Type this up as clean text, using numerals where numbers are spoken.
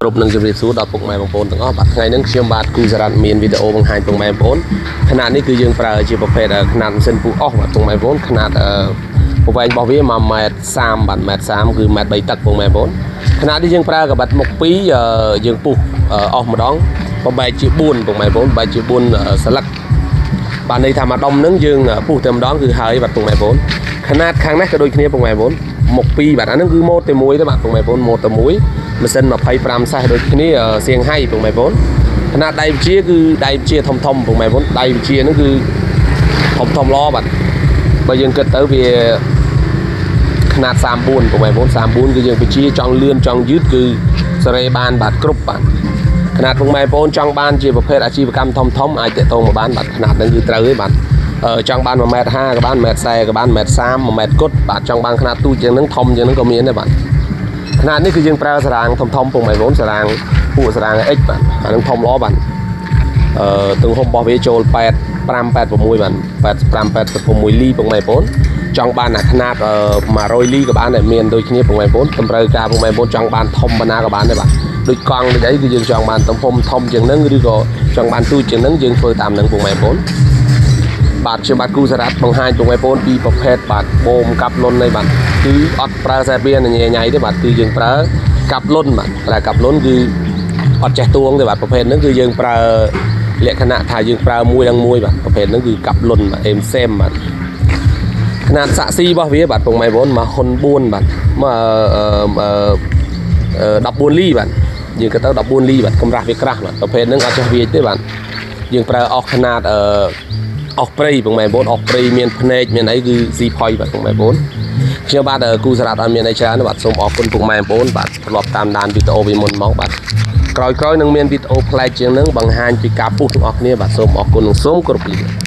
គ្រប់នឹងជម្រាបសួរដល់ពុកម៉ែបងប្អូនទាំងអស់បាទថ្ងៃនេះខ្ញុំបាទគូសារ៉ាត់មានវីដេអូបង្ហាញពុកម៉ែបងប្អូនខណៈនេះគឺយើងប្រើជាប្រភេទខ្នាតម៉ាស៊ីនពុះអស់បាទពុកម៉ែបងប្អូនខ្នាតប្រវែងរបស់វា1ម៉ែត្រ30បាទ1ម៉ែត្រ30គឺ1ម៉ែត្រ3ទឹកពុកម៉ែបងប្អូនខណៈនេះយើងប្រើកបាត់មុខ2យើងពុះអស់ម្ដងបំបែកជា4ពុកម៉ែបងប្អូនបែកជា4ស្លឹកបាទន័យថាមួយដុំហ្នឹងយើងពុះតែម្ដងគឺហើយបាទពុកម៉ែបងប្អូនຂະຫນាតខាងនេះក៏ដូចគ្នាពុកម៉ែបងប្អូនមុខ2បាទអាហ្នឹងគឺម៉ូតតែមួយទេបាទពុកម៉ែបងប្អូនម៉ូតតែមួយម៉ាស៊ីន25សេះដូចគ្នាសៀងហៃពុកម៉ែបងប្អូនຂະຫນាតដៃវិជាគឺដៃវិជាធំធំពុកម៉ែបងប្អូនដៃវិជាហ្នឹងគឺធំធំល្អបាទបើយើងគិតទៅវាຂະຫນាត34ពុកម៉ែបងប្អូន34គឺយើងវិជាចង់លឿនចង់យឺតគឺសេរីបានបាទគ្រប់បាទ ຂະຫນាតពុកម៉ែបងប្អូនចង់បានជាប្រភេទអាជីវកម្មធំធំអាចតាក់ទងមកបានបាទຂະຫນាតហ្នឹងគឺត្រូវទេបាទអឺចង់បាន1ម៉ែត្រ50ក៏បាន1ម៉ែត្រ40ក៏បាន1ម៉ែត្រ30 1ម៉ែត្រគុតបាទចង់បានຂະຫນាតទូចជាងហ្នឹងធំជាងហ្នឹងក៏មានដែរបាទຂະຫນាតនេះគឺយើងប្រើសារ៉ាងធំធំពុកម៉ែបងប្អូនសារ៉ាងពួកសារ៉ាង X បាទអាហ្នឹងធំល្អបាទអឺទំហំរបស់វាចូល85 86បាទ85 86លីពុកម៉ែបងប្អូនចង់បានអាຂະຫນាត100លីក៏បានដែរមានដូចគ្នាពុកម៉ែបងប្អូនតម្រូវការពុកម៉ែបងប្អូនចង់បានធំប៉ុណ្ណាក៏បានដែរបាទដូចកង់ដូចអីគឺយើងចង់បានទំហំធំជាងហ្នឹងឬក៏ចង់បានទូចជាងហ្នឹងយើងធ្វើតាមហ្នឹងពុកម៉ែបងប្អូនបាទខ្ញុំបាទគូសារ៉ាត់បង្ហាញពុកម៉ែបងប្អូនពីប្រភេទបាទបូមកាប់លុននេះបាទគឺអត់ប្រើខ្សែពៀនញ៉ៃញ៉ៃទេបាទគឺយើងប្រើកាប់លុនបាទប្រើកាប់លុនគឺអត់ចេះទួងទេបាទប្រភេទហ្នឹងគឺយើងប្រើលក្ខណៈថាយើងប្រើមួយដល់មួយបាទប្រភេទហ្នឹងគឺកាប់លុនបាទអេមសេមបាទ ຂະຫນាតសាក់ស៊ីរបស់វាបាទពុកម៉ែបងប្អូនមកហ៊ុន4បាទមកអឺ14លីបាទយើងក៏ទៅ14លីបាទកម្រាស់វាក្រាស់បាទប្រភេទហ្នឹងអត់ចេះវាចទេបាទយើងប្រើអស់ຂະຫນាតអឺអស់ព្រៃពុកម៉ែបងប្អូនអស់ព្រៃមានភ្នែកមានអីគឺស៊ីផុយបាទពុកម៉ែបងប្អូនខ្ញុំបាទគូសារ៉ាត់អត់មានអីច្រើនទេបាទសូមអរគុណពុកម៉ែបងប្អូនបាទធ្លាប់តាមដានវីដេអូពីមុនមកបាទក្រោយៗនឹងមានវីដេអូប្លែកជាងហ្នឹងបង្ហាញពីការពុះទាំងអស់គ្នាបាទសូមអរគុណនិងសូមគោរពលា។